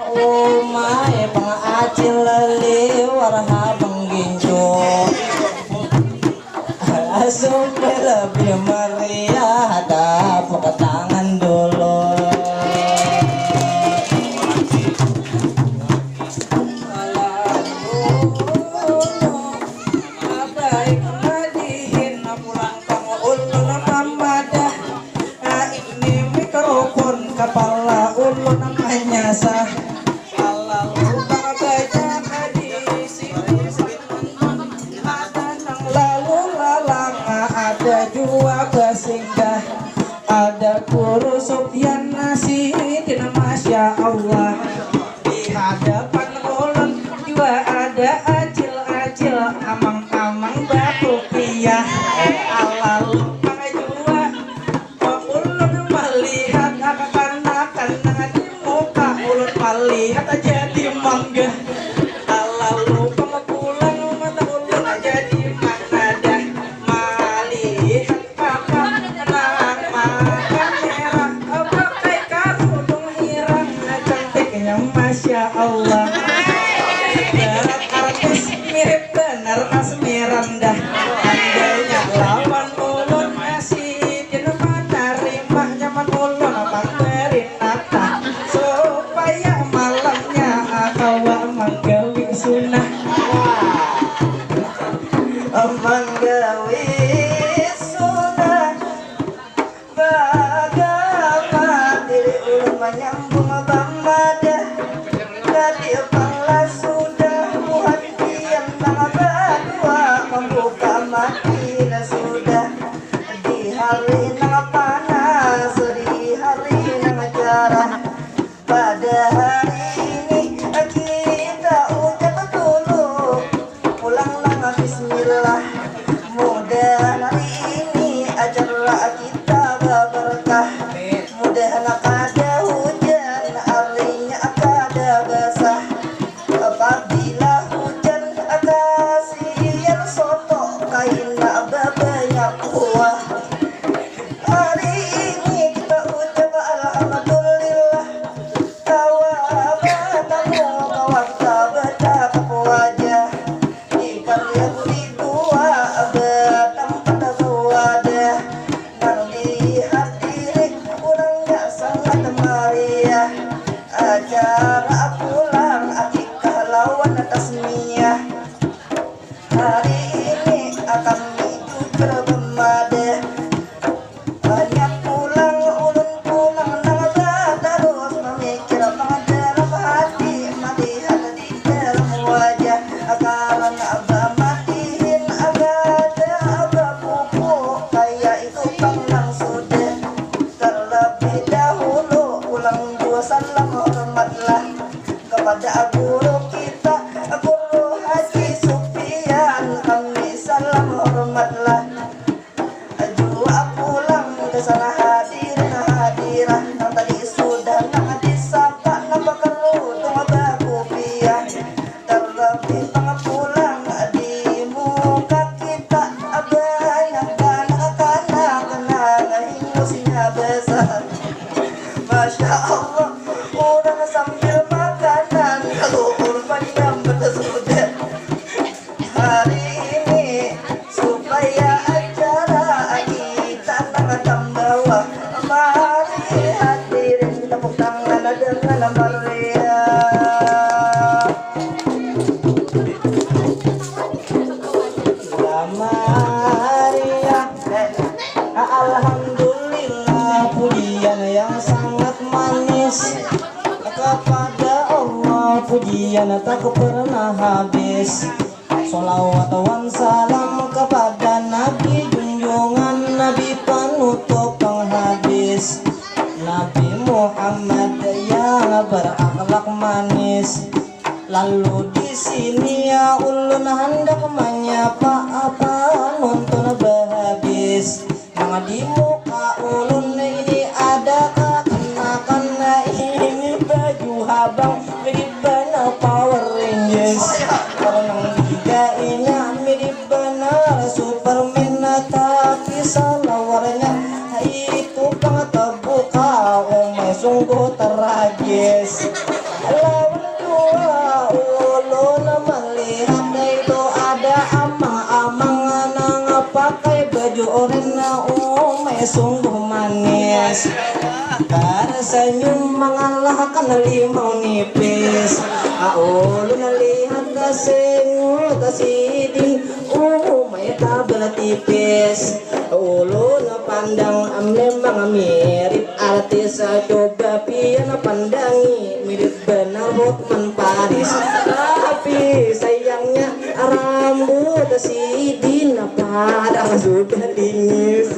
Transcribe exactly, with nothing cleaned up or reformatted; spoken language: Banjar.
Umai pang acil liwar habang gincu. Supaya lebih meriah, tepuk tangan dulu. Baik madihin pulang pang ulun mamadah. Ini mikrofon kapala ulun manyasah. Lalu babaca di sini. Ada nang lalu lalang, ada jua basinggah. Ada Guru Sufyan Nasidin, Masya Allah. Di hadapan ulun jua ada acil-acil, amang-amang bakupiah. Lalu pang jua ulun malihat kakanakan nang di muka ulun, malihat jadi mangga. Lalu pang pulang mata ulun jadi manadah, malihat kakak nang makan merah, pakai karudung hirang, cantiknya Masya Allah. Ibarat artis, mirip banar Asmirandah. Andainya lawan ulun, sidin manarima, nyaman ulun mambari nafkah, supaya malamnya kawa manggawi sunah. Manggawi sunah bagama, diri ulun manyambung bamadah. Tadi pang lah sudah, buhan pian nang badua mambuka mati lah sudah. Di hari nang panas, di hari nang jarah, pada hari ini kita ucap dulu, pulang nang bismillah. Mudahan hari ini acara kita babarkah. Mudahan kada hujan, harinya kada basah. Apabila hujan, kasian soto kaina babanyak kuah. Hari ini kita ucap alhamdulillah. Kawa batamu, kawa kita bacakap wajah. Ikan yang dua batampat bawadah. Nang dihadiri urangnya sangat mariah. Acara pulang akikah lawan tasmiyah. Hari ini kami jujur bamadah. Banyak pulang ulun pulang nang batarus mamikir pang dalam hati, malihat di dalam wajah. Karana bamatihin kada bapupu, kaya itu pang nang sudah. Terlebih dahulu pulang jua salam hormatlah kepada guru kita, Guru Haji Supian, kami salam hormatlah. Jua pulang gasan hadirin hadirah nang tadi sudah nang disapa nang bakarudung bakupiah. Terlebih pang pulang di muka kita banyak kanak-kanak nang hingusnya besar. Masya Allah, urang sambil makanan, kaluhur manyambat sudah. Hari ini supaya acara kita nang tambawa, mari hadirin tepuk tangan dengan meriah. Meriah. Alhamdulillah, pujian yang sangat manis kepada Allah, pujian tak pernah habis. Salawat wan salam kepada Nabi junjungan, Nabi panutup penghadis, Nabi Muhammad yang berakhlak manis. Lalu di sini ya ulun handak manyapa apa nonton bahabis. Nang di muka ulun ini ada kakanakan ini baju habang mirip banar Power Rangers. Kalau nang tiga inya mirip banar Superman, tapi salawarnya itu sungguh tragis. Lawan jua ulun melihat itu ada amang-amang nang pakai baju oren, umai sungguh manis. Tersenyum mengalahkan limau nipis. Ulun lihat sengul sidin, umai tabel tipis. Ulun pandang memang mirip artis, coba pian pandangi, mirip benar Hotman Paris. Tapi sayangnya rambut sidin padang sudah lingis.